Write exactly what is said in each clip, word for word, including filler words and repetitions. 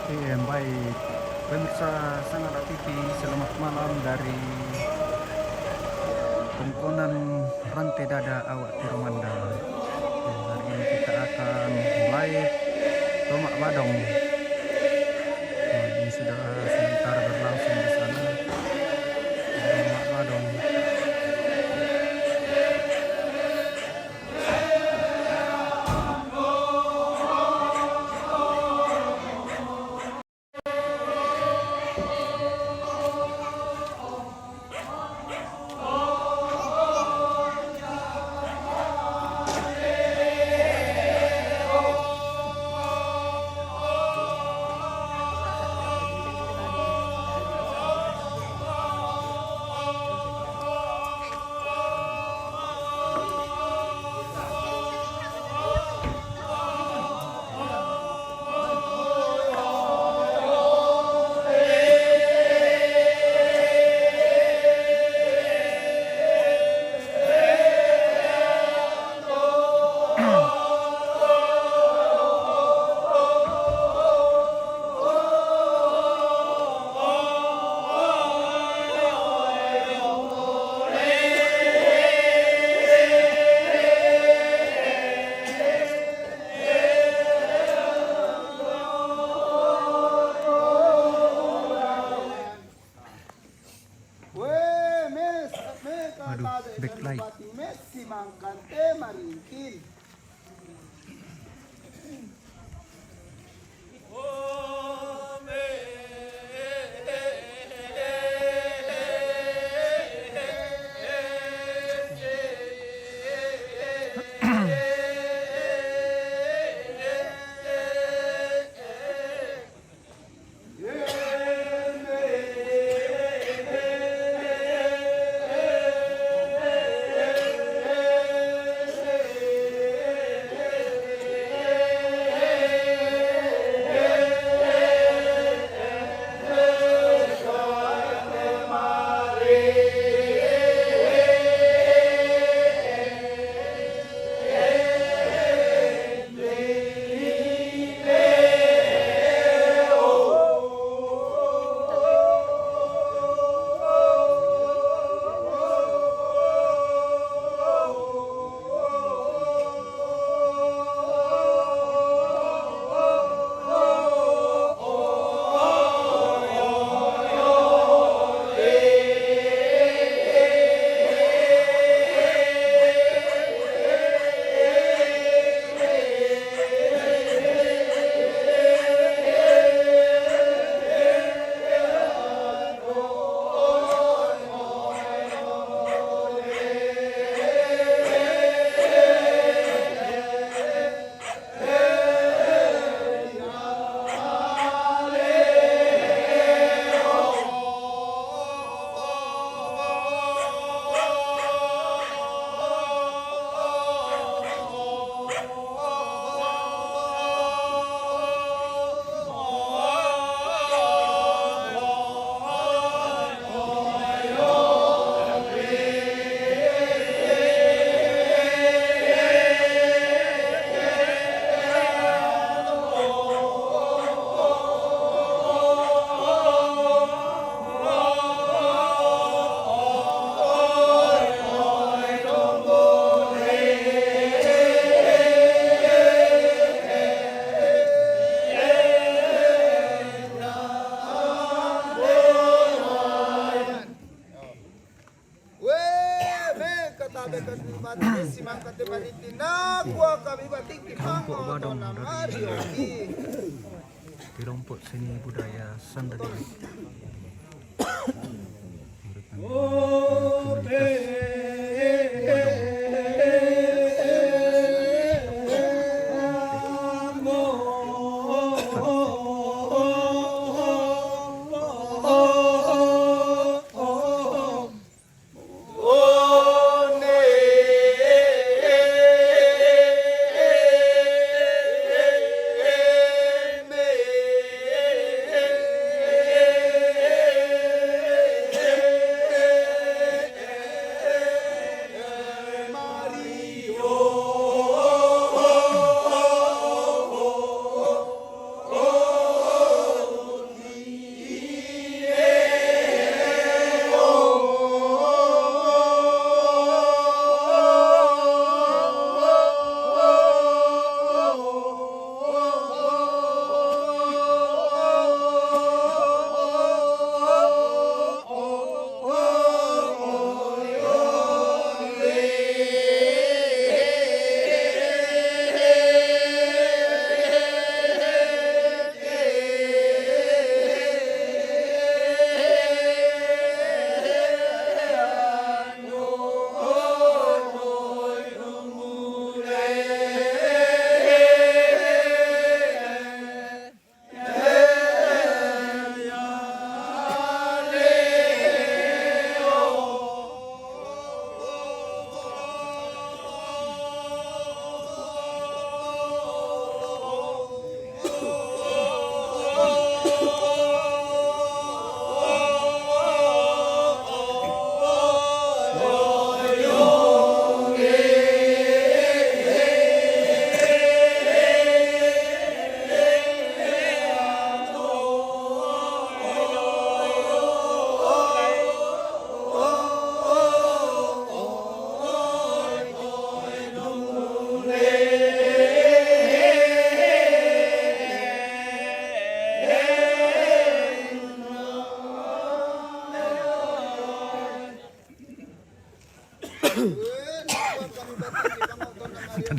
Oke, baik. Pemirsa Sanggar T V, selamat malam dari Tongkonan Rante Dada Awak Tiromanda. Oke, hari ini kita akan live Tomak Badong. Nah, ini sudah sementara berlangsung di sana. Tomak Badong. Weh, mes, mes, Aduh, kata backlight. Bupati, mes, si mangkante maringkin. Weh, me kata beta bupati, si mangkante maringkin, na kua kami batingki. Kelompok Badong dari kelompok seni budaya Sandali.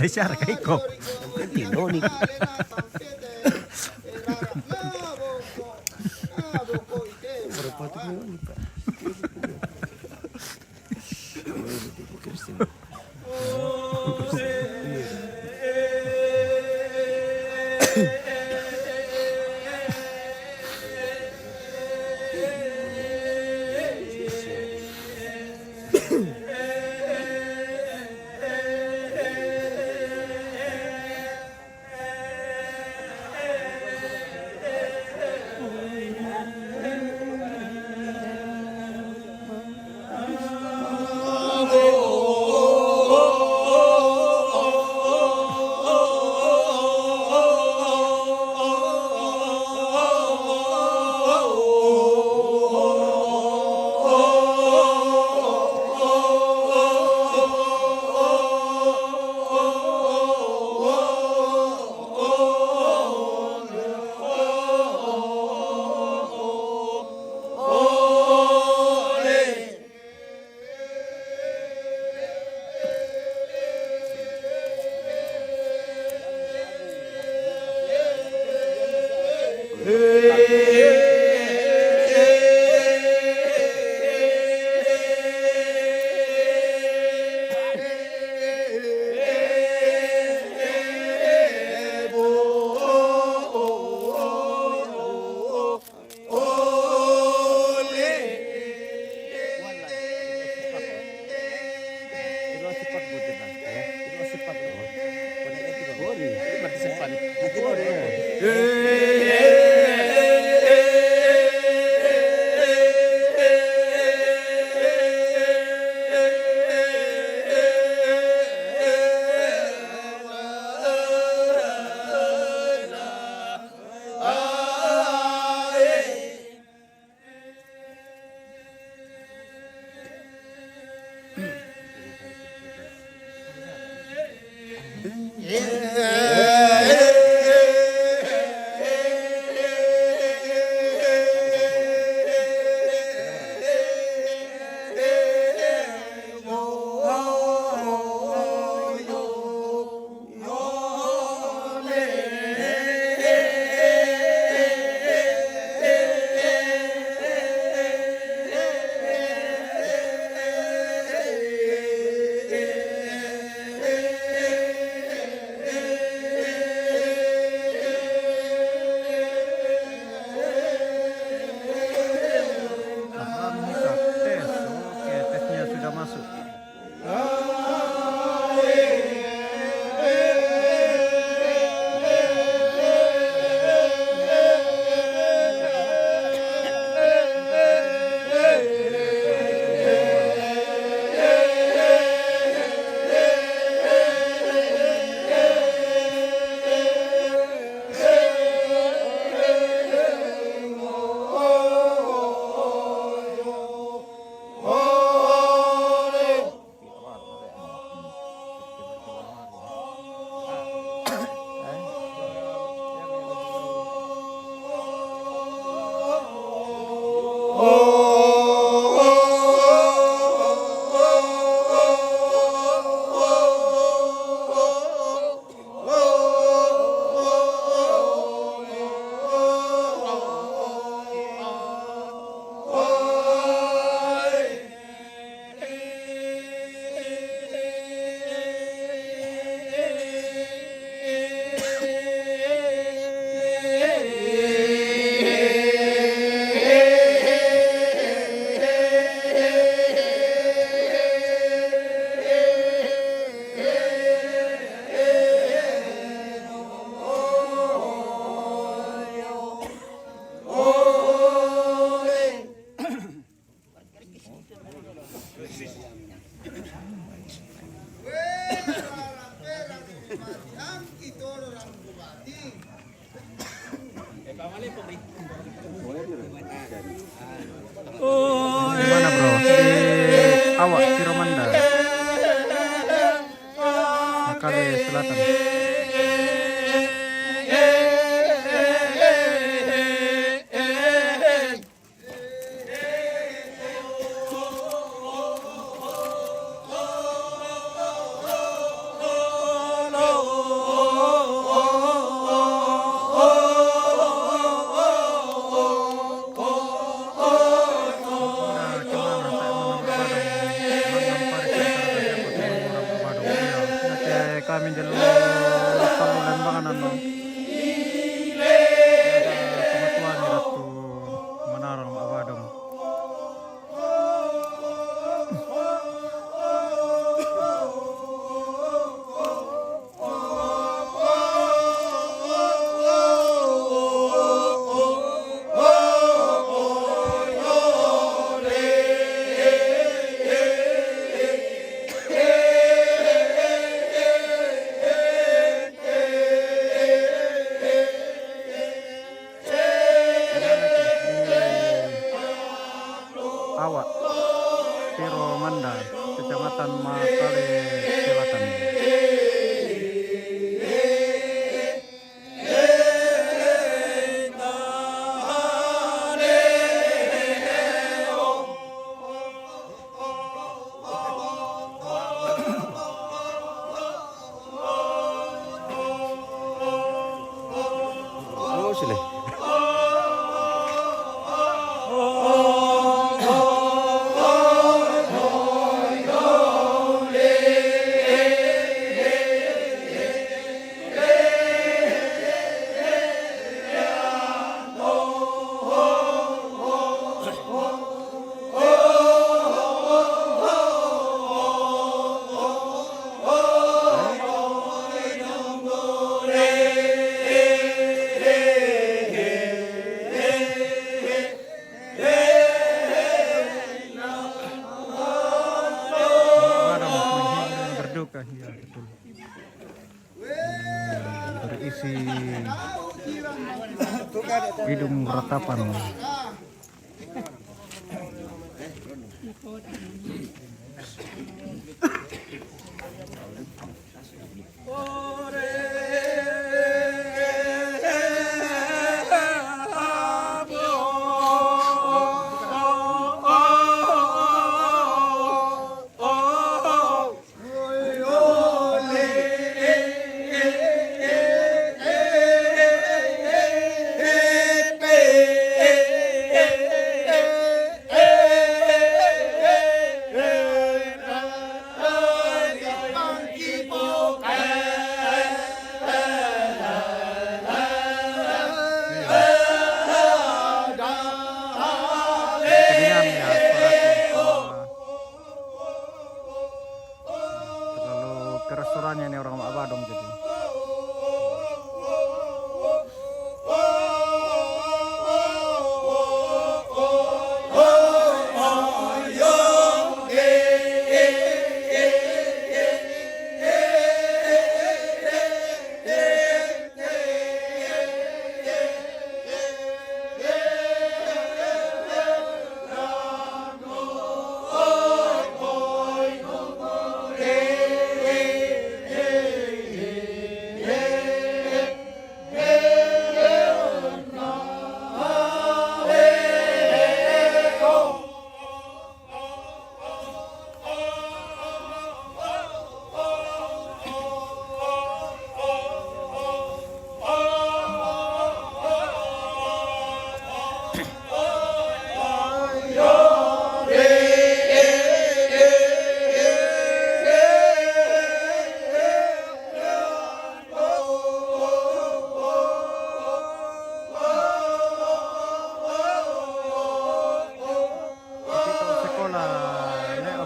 Siara ka iko? Akan kita tes. Oke, tesnya sudah masuk. Di mana, bro? Di awak, di Romanda. Makale Selatan. Makale Selatan. Oh, sile. Orang menghibur berduka, ya, betul. Hmm, berisi hidung ratapan. Kedengaran ya suaraku. Terlalu keras suaranya nih orang Mak Badong gitu.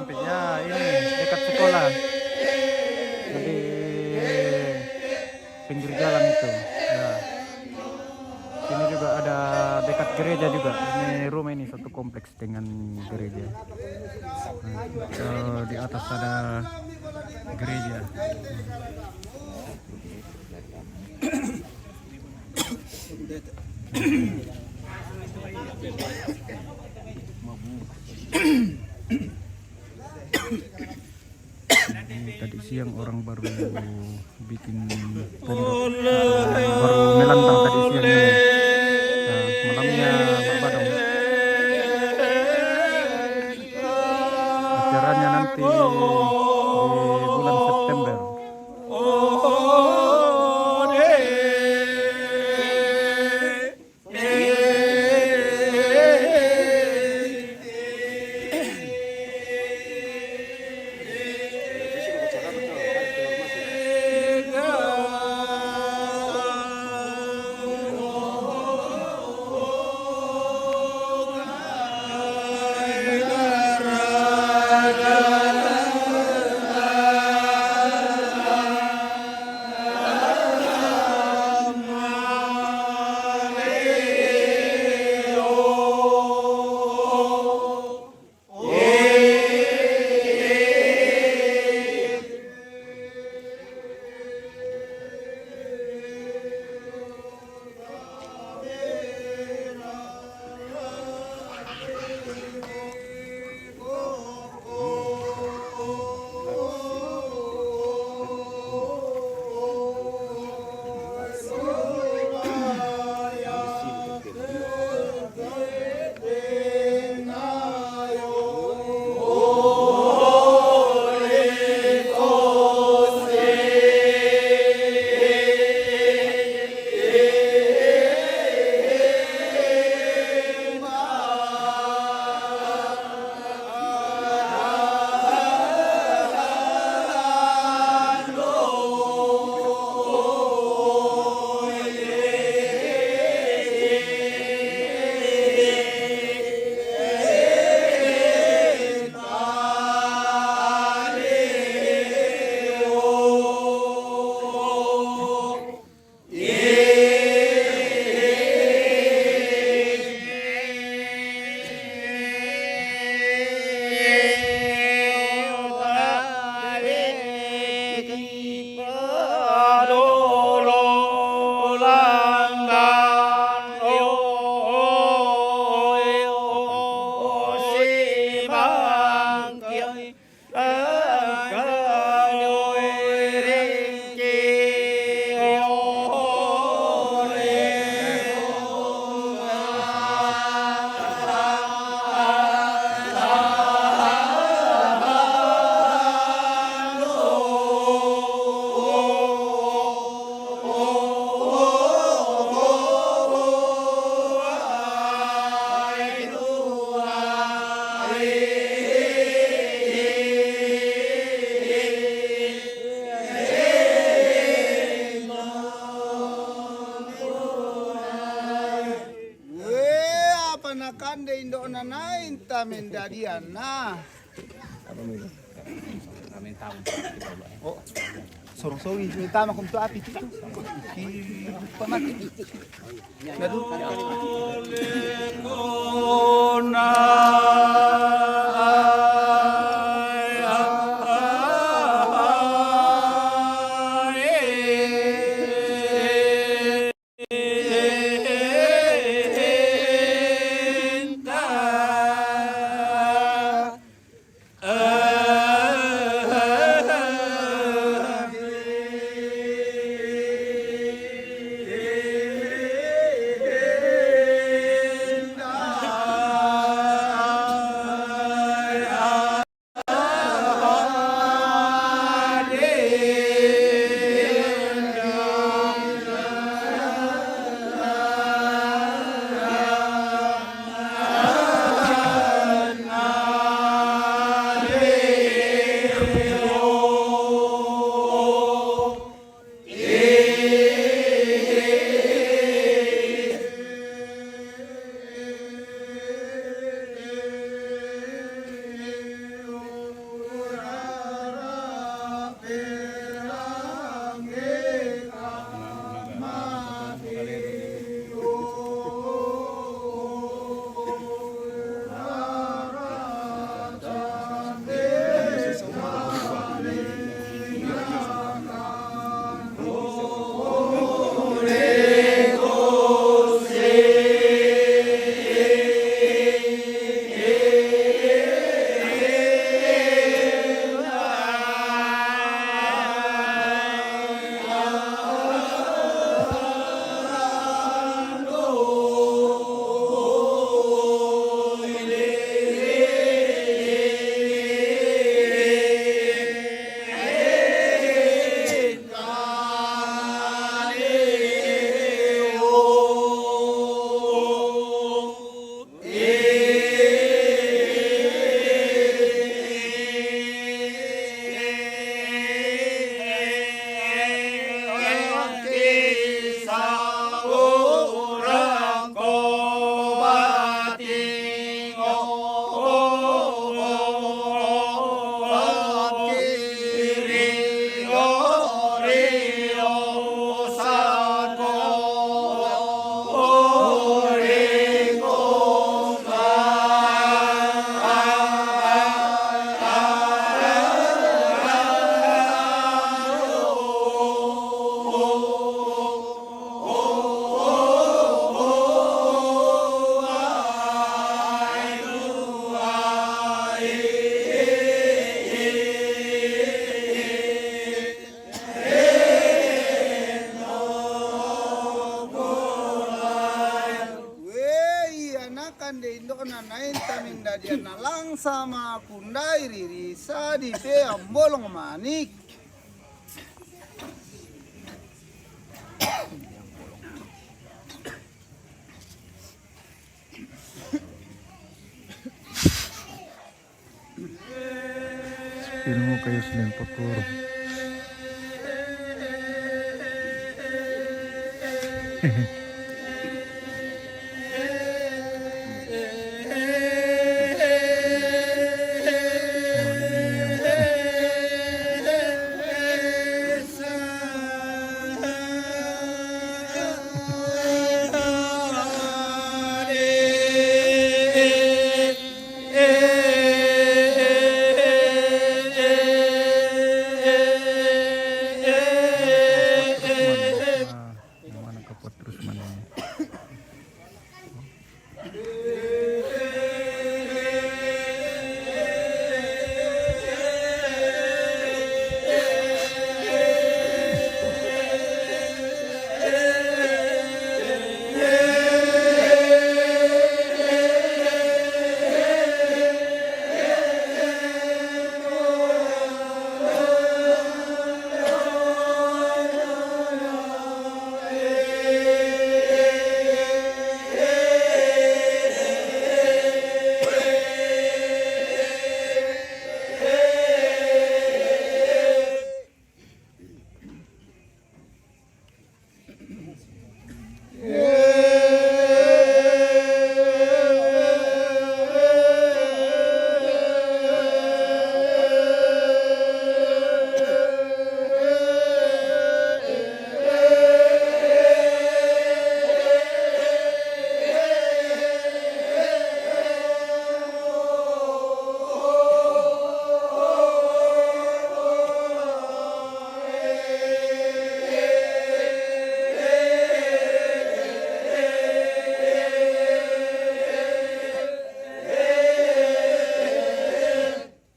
Sekolah, ini dekat sekolah. Jadi pinggir jalan itu. Ya. Sini juga ada dekat gereja juga. Ini rumah ini satu kompleks dengan gereja. Nah, eh, di atas ada gereja. Tadi siang orang baru bikin pondok, baru melantang tadi siang ini. Nah, malamnya Mak Badong. Acaranya nanti di bulan September. Wee, apa nakande indo'na nai nta mendadianna? Oh, sorong-sorong, minta maaf untuk api itu. Ki, lupa mati. Aduh. Wei, anakande indo'na nai nta mendadianna langsama kundai riri sadi pe ambolong manik. Ilmu kayu Senin Pekur. Terus mana?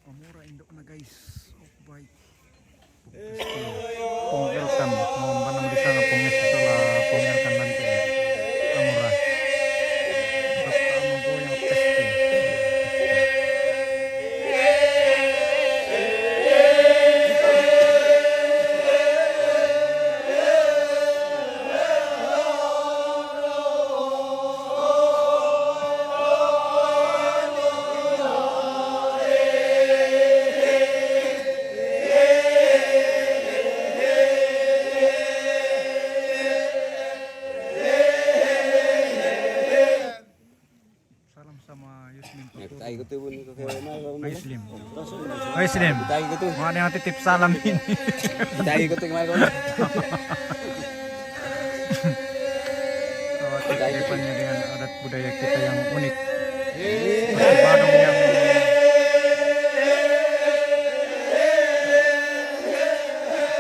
Pamura indok na, guys. Off-white. Pong Elkan. Mau banam di sana pong es itulah pong Elkan nanti. Pamura. Tetap mau goyang pasti. Salam sama Yusmin Patutu. Tayo ko to, bunyi ko kay Mayo. Ay, Slim. Ay, Slim. Tayo ko to. Mana yang titip salam ini? Tayo ko to, Mayo. Kita dengan adat budaya kita yang unik. Seperti Badung yang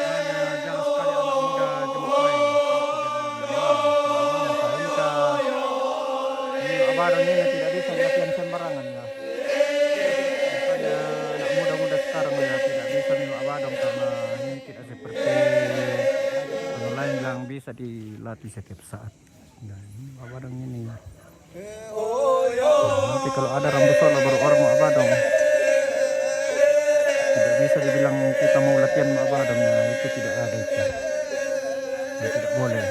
hanya jarang sekali anak muda jumpai. Ini Abadong ini tidak bisa latihan sembarangan, ya. Makanya anak muda-muda sekarang, ya, tidak bisa main Abadong karena ini tidak seperti anu lain yang bisa dilatih setiap saat. Nah, ini Abadong ini. Nanti kalau ada rambu solo baru orang mau Abadong. Tidak bisa dibilang kita mau latihan mau Abadong, ya, itu tidak ada itu. Ya, tidak boleh.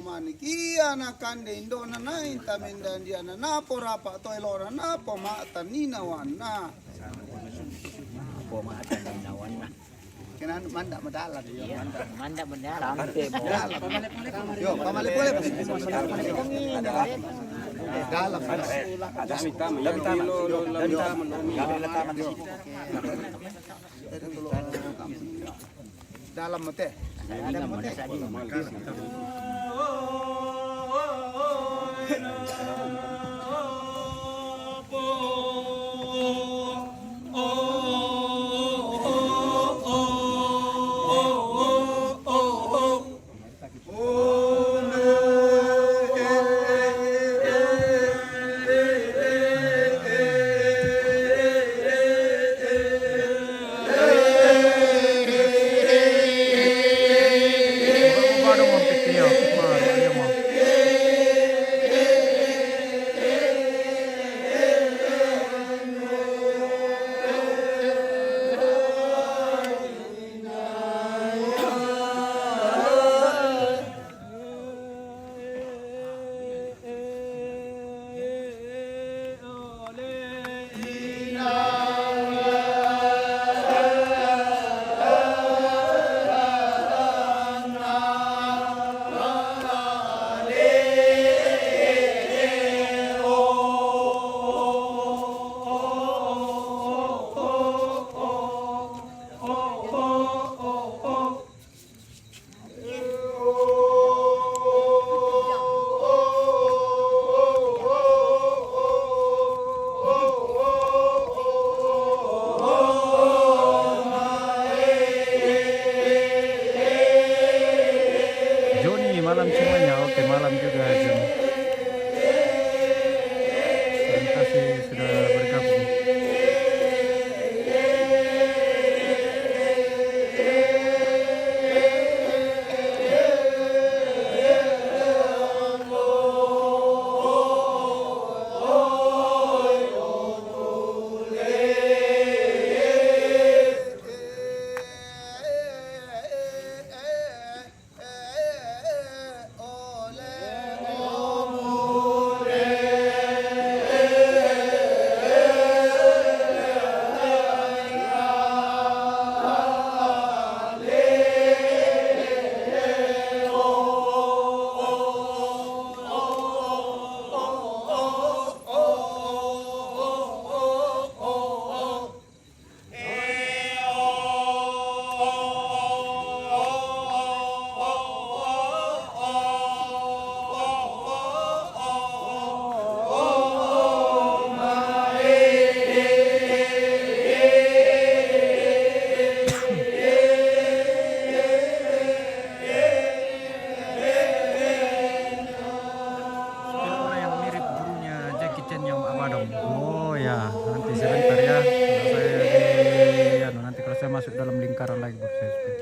Manikia na kande indona na inta mendandia na napo rapa to elora napo mata nina wana. Kena manda medalan. Iya, manda medalan. Sampai mau. Dalam. Yo, pamale pole. Dalam. Dalam. Dalam. Dalam. Dalam mete. Joni malam semuanya. Oke, malam juga, Joni. Terima kasih sudah bergabung. Orang yang mirip gurunya Jackie Chan yang Abadong. Oh ya, nanti sebentar ya. Kalau saya di, anu, nanti kalau saya masuk dalam lingkaran lagi, baru saya speak.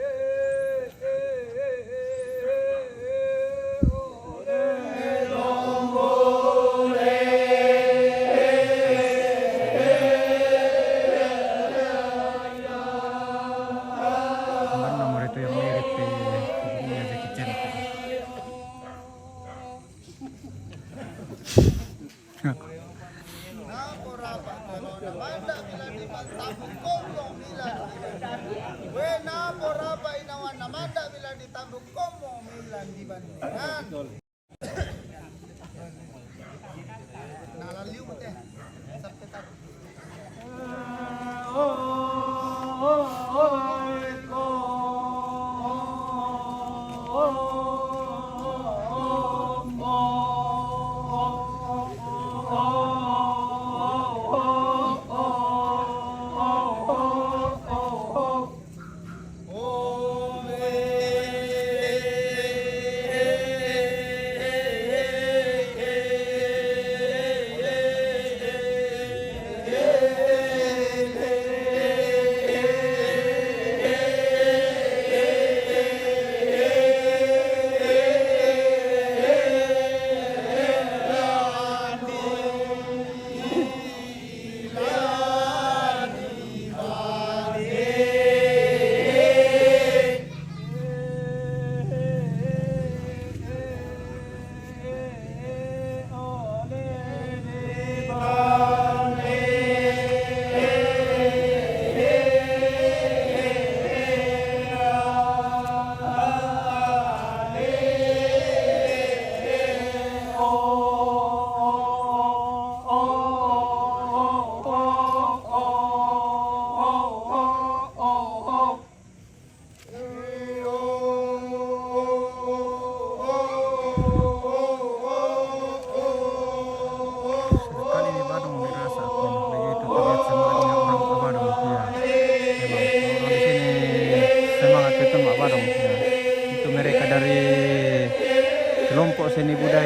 Mana nomor itu yang mirip di gurunya Jackie Chan itu? Napo rapa, manda bilang di tambuk komo bilang. We, napo rapa inawan na manda bilang di tambuk komo bilang di bandingan. Nalaliu mate. Sampai tadi.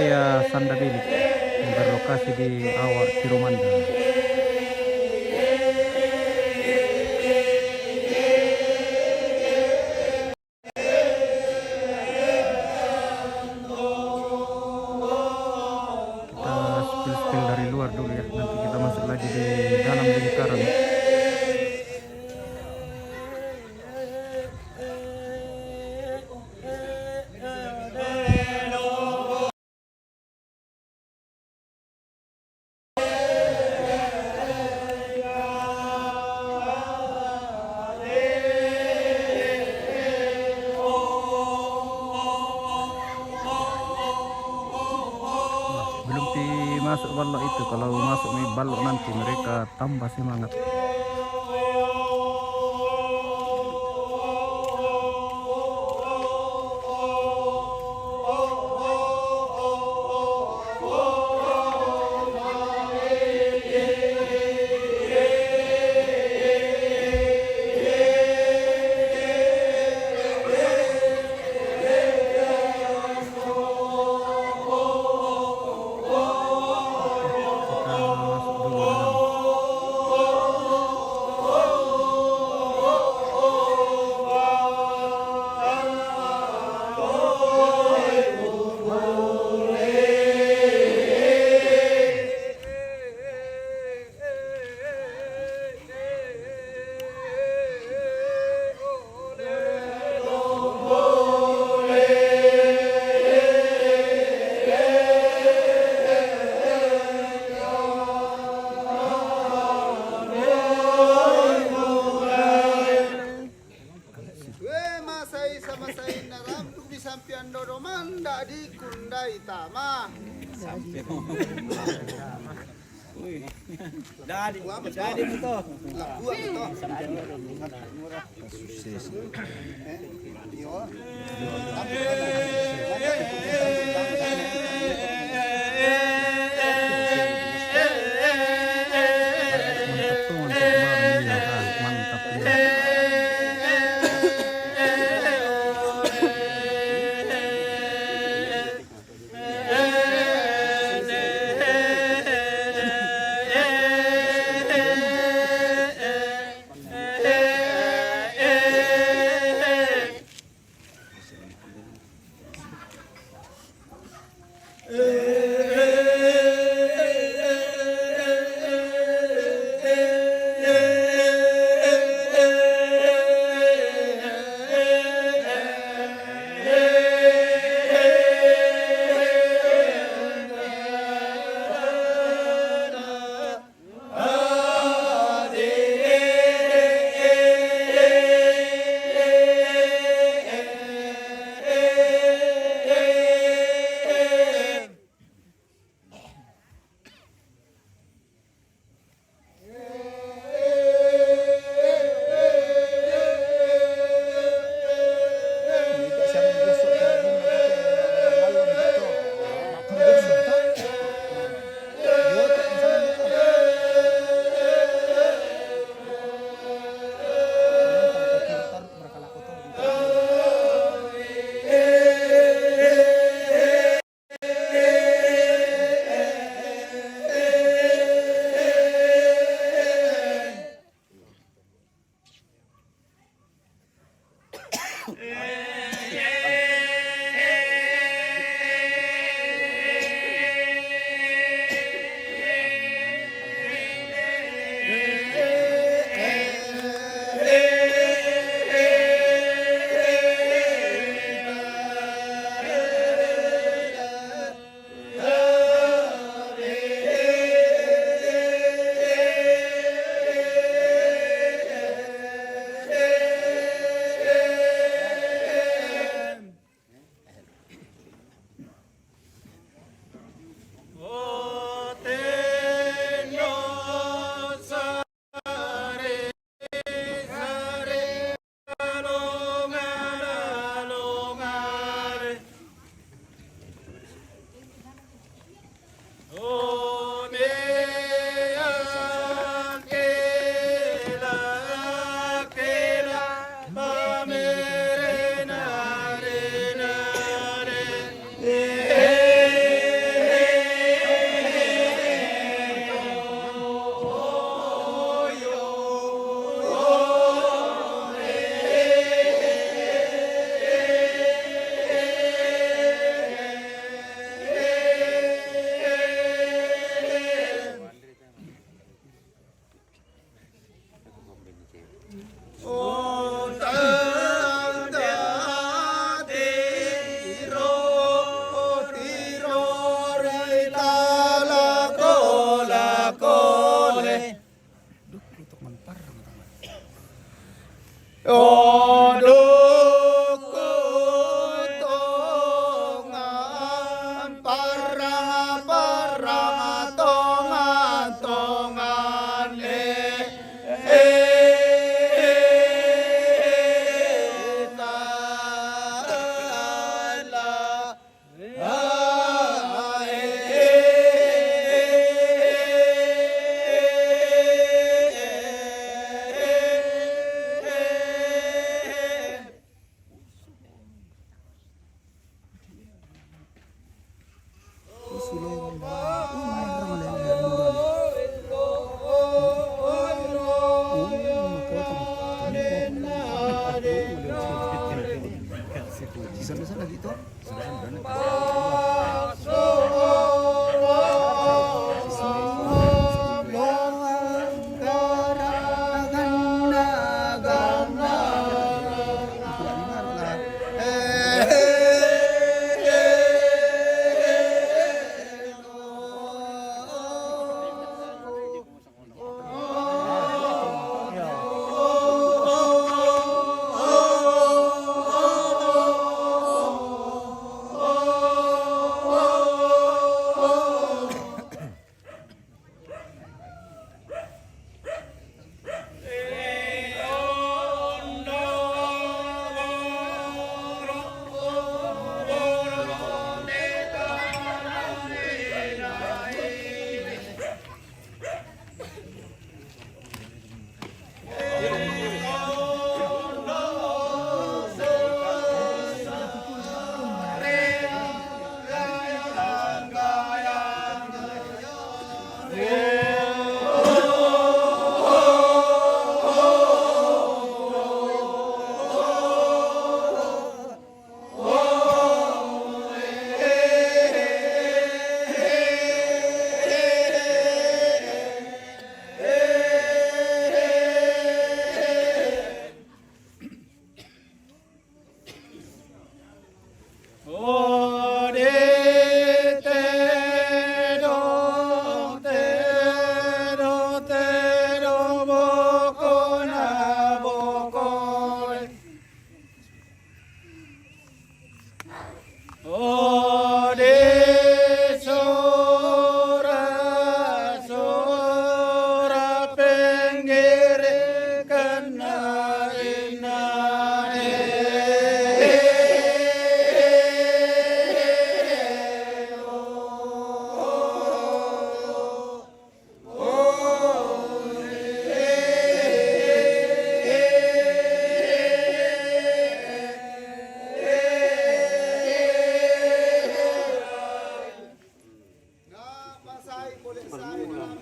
Ya, Sanda Bilik, yang berlokasi di Awak Tirumanda. Kita spill-spill dari luar dulu ya, nanti kita masuk lagi di dalam lingkaran. Belum pi masuk balok itu, kalau masuk mi balok nanti mereka tambah semangat. We, masai sama sai naram tu di sampian dodo manda di kundai tama. Dadi, dadi betul. Lah, dua betul. Eh, iyo. Mantap tuh, mantap kemarin, iya, ah, mantap, iya.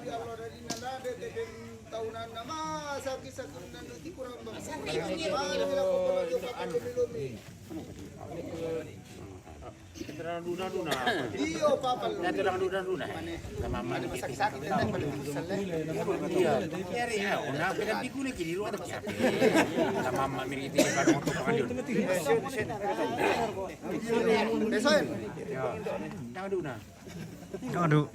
Ya Allah, dari nanda de, de, de, tahunan nama sakit-sakit nanda ti kurang bagus. Mana bila kau pernah jumpa pandemi lumi? Terang duna-duna. Iyo, papa lu. Ya, terang duna-duna. Sama ada masakit-sakit, kan, pada tidur selesai. Iya. Ya, ya, ona, beda pikir lagi di luar. Sama mama mirip itu, kan, untuk panggil. Besoin. Ya. Terang duna. Aduh.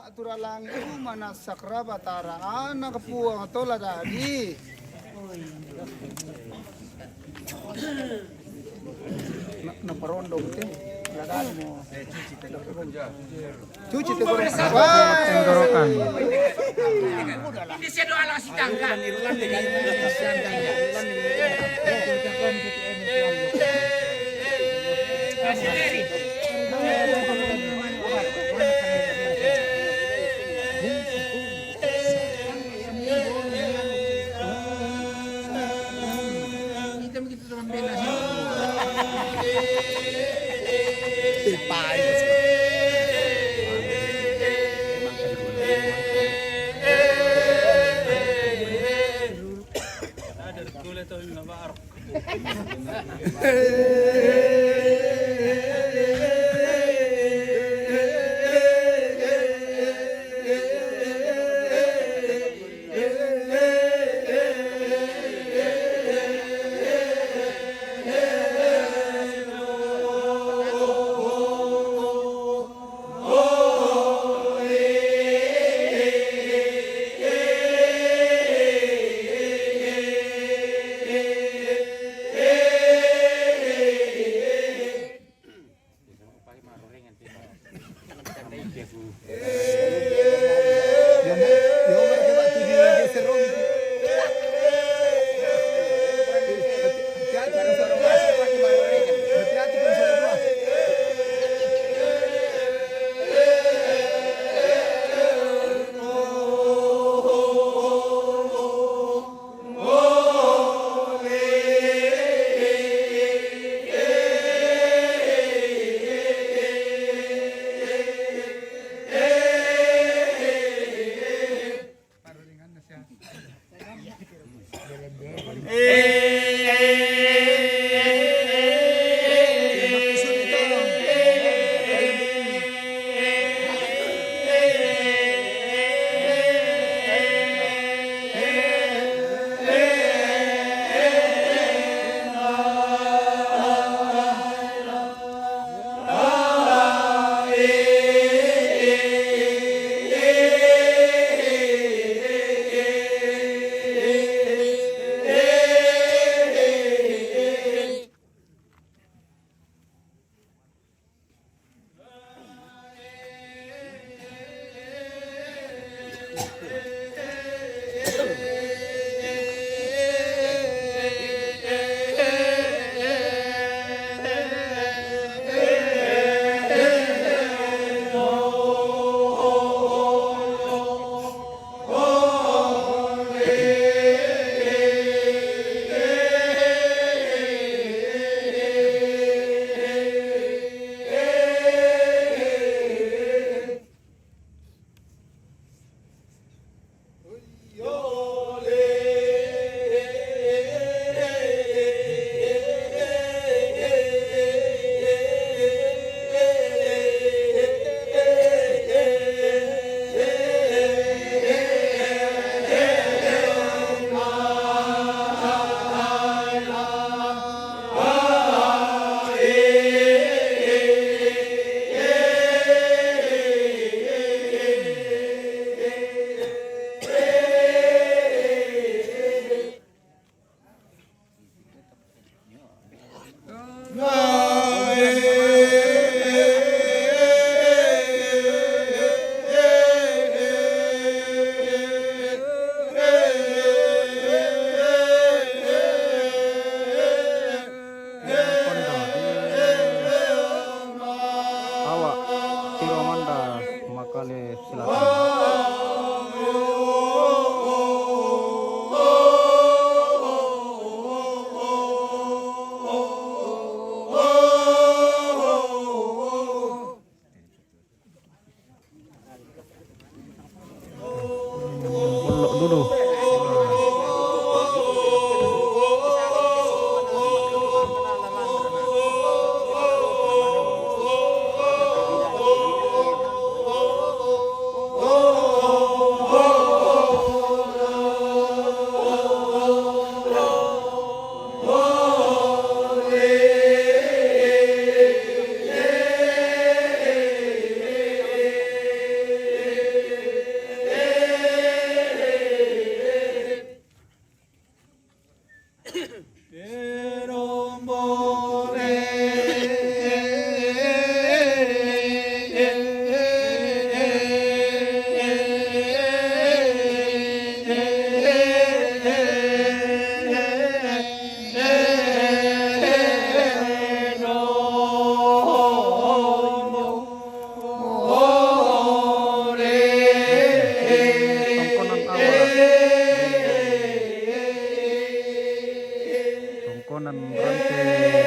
Atura langi uma na sakra batara anak puang tola dadi. Na, na parondong te, ladani mo. Cuci te goreng. Wah. Tenggorokan. Ini saya doa lang si tangga.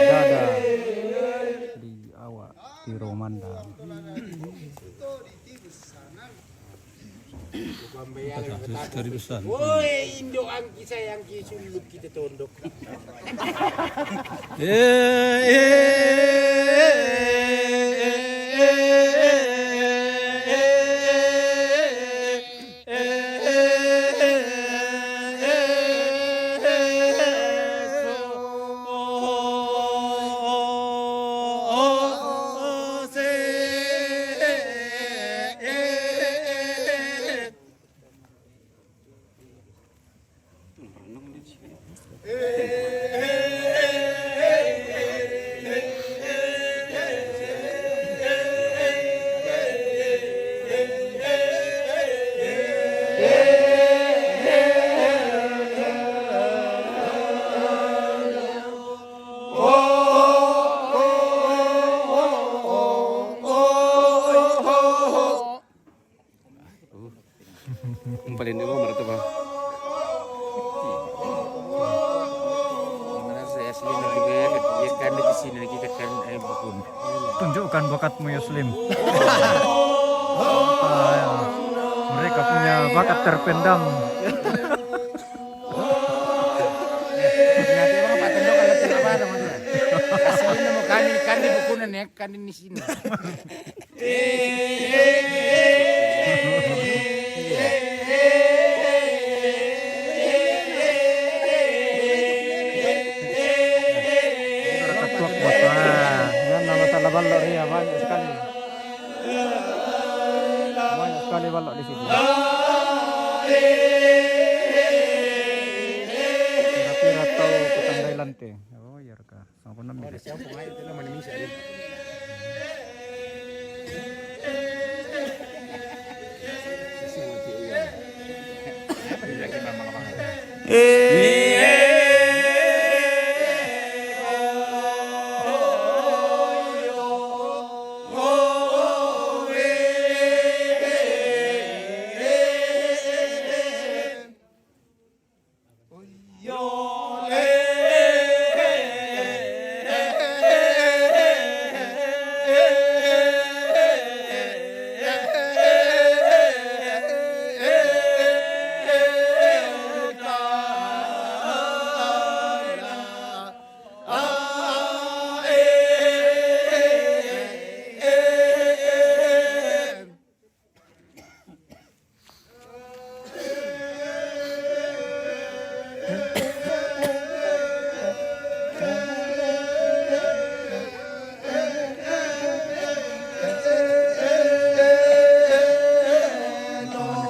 Dada di awak Tiro Manda. Woi, indo angki sayangki, sulut kita tondok. Umpalin dulu mereka, Bang. Mana saya asli nanti gue, ya kan di sini lagi tekan, eh, bukun. Tunjukkan bakatmu, Yuslim. Ah, ya. Mereka punya bakat terpendam. Nanti emang Pak Tendo kalau tidak apa, Bang, ya. Asli nemu kami, kan di bukunan ya, kan di sini. Ketuak bos. Nah, yang nama salah balok dia banyak sekali. Banyak sekali balok di sini. Pira-pira tahu petang Thailand teh. Oh, iya, Raka. Sama pun nambah.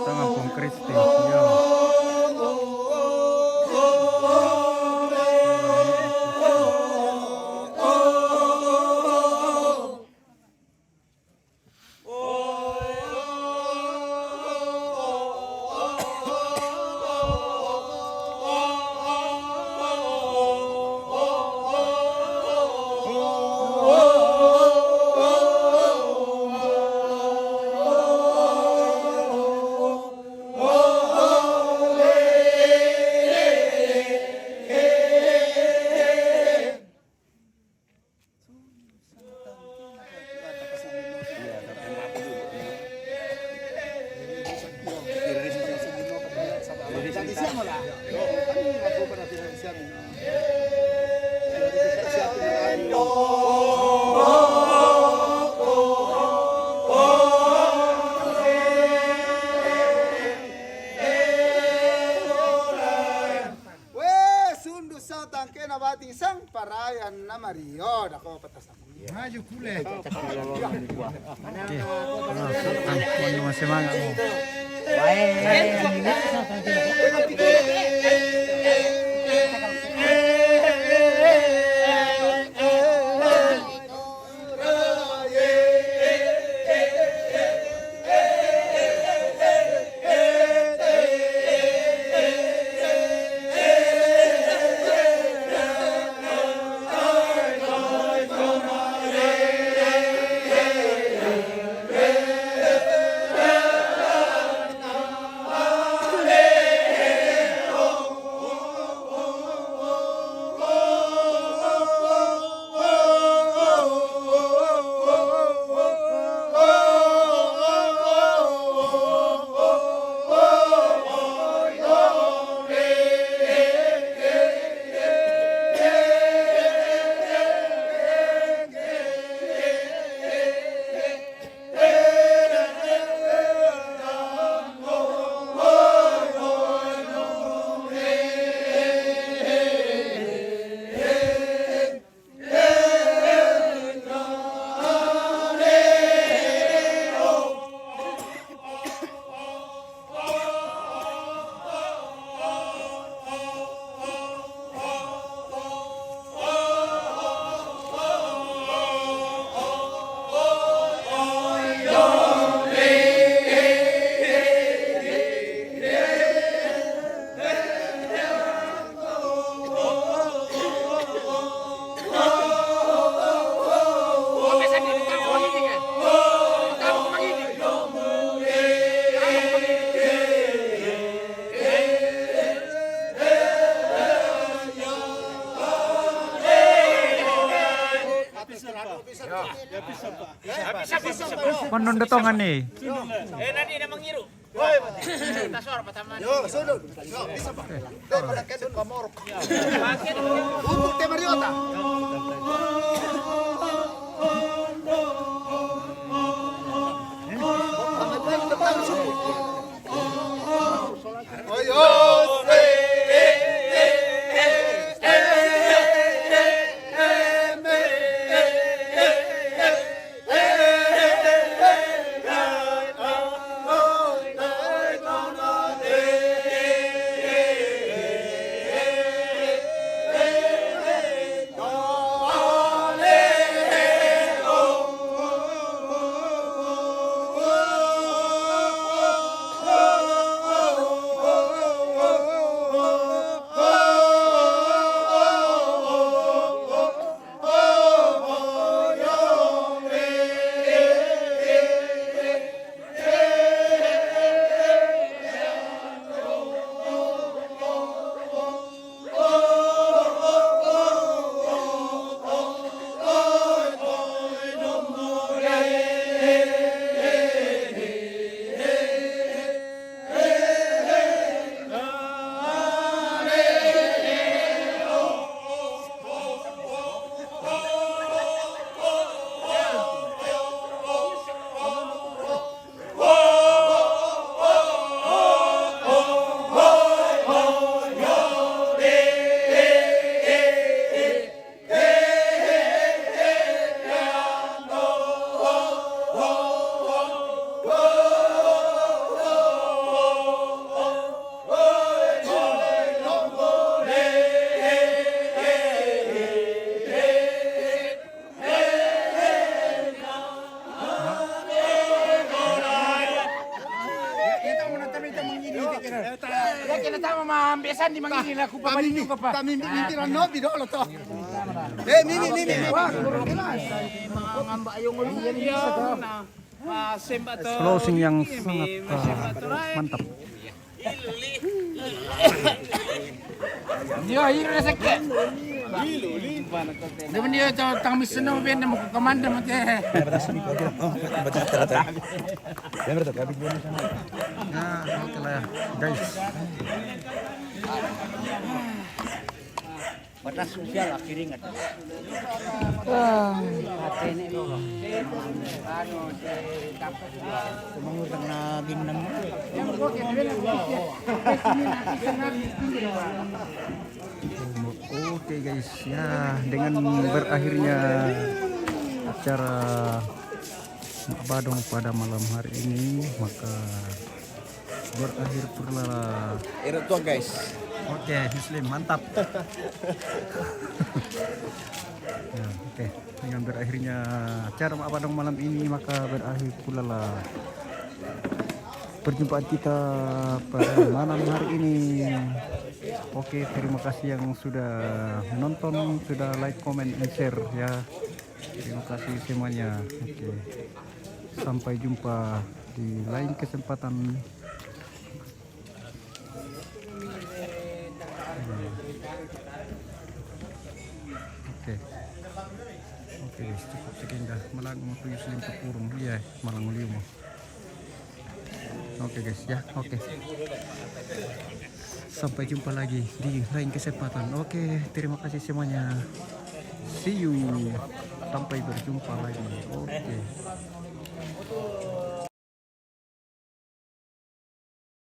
Kampung Kristi, ya. Weh, sundu sang tangkena bating sang parayan na Mario, dako patas. Maju kule. Oke. Nah, Sultan, masih semangat nih. Kono nda tongan ni. Eh, nani na mangiru? Tasor pertama. Yo, sudut. Yo, bisa, Pak. Yo, bisa, Pak. Untuk Temariota. Ya, kita tama ma ambil sandi mangini lah, aku pamali juga, Pak. Kami mimpi nobi dulu toh. Eh, mimi, mimi. Wah, kurang jelas. Mangamba ayong ngulu. Iya, iya. Closing yang sangat, ah, mantap. Dia ini rezeki. Dia dia tang miseno ben mau ke mana mate. Ya, oke lah ya, guys. Batas usia lah, kiri nggak tahu. Wah. Ini dulu. Anu, si Kampung. Umur kena bintang. Oke, guys, ya, dengan berakhirnya acara Mak Badong pada malam hari ini, maka berakhir pula. Era tua, guys. Oke, Muslim, mantap. Ya, oke. Dengan berakhirnya acara Mak Badong malam ini, maka berakhir pula lah perjumpaan kita pada malam hari ini. Oke, terima kasih yang sudah menonton, sudah like, comment, and share ya. Terima kasih semuanya. Oke. Sampai jumpa di lain kesempatan. Oke. Oke, guys, cukup sekian dah. Malang mau tujuh selim kurung. Iya, malang mau lima. Oke, guys, ya, oke. Sampai jumpa lagi di lain kesempatan. Oke, terima kasih semuanya. See you. Sampai berjumpa lagi. Oke.